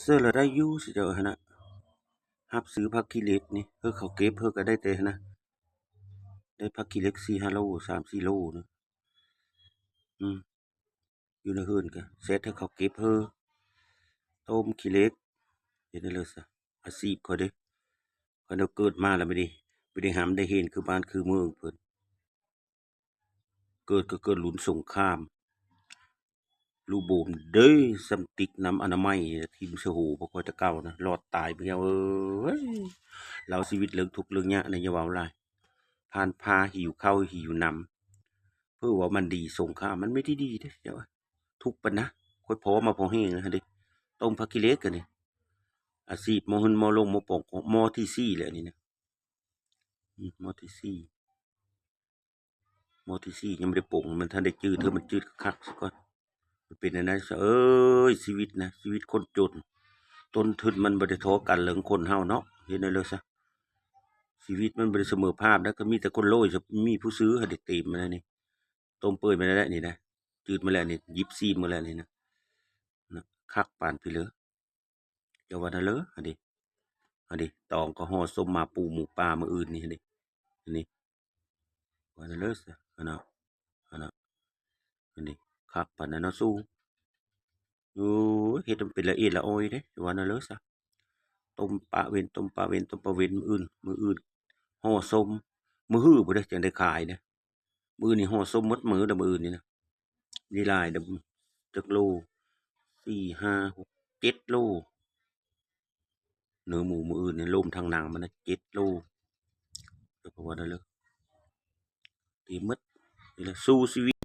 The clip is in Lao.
ເຊື່ອລະໄດ້ຢູ່ ຊິເຈົ້າຫັ້ນນະ ຮັບຊື້ຜັກຂີ້ເຫຼັກນີ້ ເຮີເຂົາເກັບ ເຮີກະໄດ້ແຕ່ຫັ້ນນະ ໄດ້ຜັກຂີ້ເຫຼັກສີ່ຫ້າໂລ ສາມສີ່ໂລນະ ອືມ ຢູ່ໃນເຮືອນກະແຊດໃຫ້ເຂົາເກັບເຮີ ຕົ້ມຂີ້ເຫຼັກ ເຮັດໄດ້ເລີຍຊະ ອາຊີບຂ້ອຍເດ້ ຂ້ອຍເກີດມາລະບໍ່ໄດ້ ບໍ່ໄດ້ຮ່ຳໄດ້ເຮນຄືບ້ານຄືເມືອງເພິ່ນ. ເກີດກໍເກີດລຸ້ນສົງຄາມ ລູກໂບມເດ້ ສຳຕິກນ້ຳອະນາໄມຖິ້ມໃສ່ຫູພວກຂ້ອຍແຕ່ເກົ່ານະ ລອດຕາຍເພິ່ນເອີຍ ລາວຊີວິດເລິງທຸກເລິງຍາກນະ ຢ່າເວົ້າຫຼາຍ ຜ່ານພາຫິວເຂົ້າຫິວນ້ຳ ເພິ່ນວ່າມັນດີ ສົງຄາມມັນມີທີ່ດີເດ້ ເຈົ້າ ທຸກປານນະ ຂ້ອຍພໍມາພໍແຮງແລ້ວຫັ້ນເດ້ ຕົ້ມຜັກຂີ້ເຫຼັກອັນນີ້ ອາຊີບມໍເຮືອນມໍລົງມໍປ່ອງ ມໍທີສີ່ແລ້ວນີ້ນະ ອືມ ມໍທີສີ່ ມໍທີສີ່ຍັງບໍ່ໄດ້ປົງ ມັນທັນໄດ້ຈືດ ເທື່ອມັນຈືດຄັກໆຊະກ່ອນ ມັນເປັນແນວໃດຊະເອີຍ ຊີວິດນະ ຊີວິດຄົນຈົນ ຕົ້ນທຶນມັນບໍ່ໄດ້ທໍ່ກັນເລີຍ ຄົນເຮົາເນາະ ເຮັດແນວໃດຊະ ຊີວິດມັນບໍ່ໄດ້ສະເໝີພາບນະ ກໍມີແຕ່ຄົນໂລຍ ມີຜູ້ຊື້ໃຫ້ໄດ້ເຕັມແລ້ວນີ້ ຕົ້ມເປື່ອຍມາແລ້ວນີ້ນະ ຈືດມາແລ້ວນີ້ ຢິບຊີມມາແລ້ວນີ້ນະ ນະ ຄັກປານພີ້ເລີ. ຢ່າວ່ານັ້ນເລີຍ ຫັ້ນເດ ຫັ້ນເດ ຕອງກໍຫໍ່ສົ້ມໝາປູໝູປ່າມື້ອື່ນນີ້ ຫັ້ນເດ ຫັ້ນເດ ວ່ານັ້ນເລີຍຊະ ຫັ້ນນະ ຫັ້ນນະ ຫັ້ນເດ ຄັກປານນັ້ນເນາະສູ ໂອ້ຍ ເຮັດໃຫ້ມັນເປັນລະອຽດລະອອຍເດ້ ວ່ານັ້ນເລີຍຊະ ຕົ້ມປະເວັນ ຕົ້ມປະເວັນ ຕົ້ມປະເວັນ ມື້ອື່ນ ມື້ອື່ນຫໍ່ສົ້ມ ມື້ຮືພຸ້ນເດ້ ຈັ່ງໄດ້ຂາຍເດ້. ມື້ນີ້ຫໍ່ສົ້ມໝົດມື້ເດີ ມື້ອື່ນນີ້ນະ ນີ້ຫຼາຍເດີ ຈັກໂລ ສີ່ ຫ້າ ຫົກ ເຈັດໂລ ເນື້ອໝູມື້ອື່ນນີ້ ລົມທັງໜັງມັນນະ ເຈັດໂລ ເດີ ເພາະວ່ານັ້ນເລີຍ ເຕັມໝົດ ນີ້ແຫຼະ ສູ້ຊີວິດ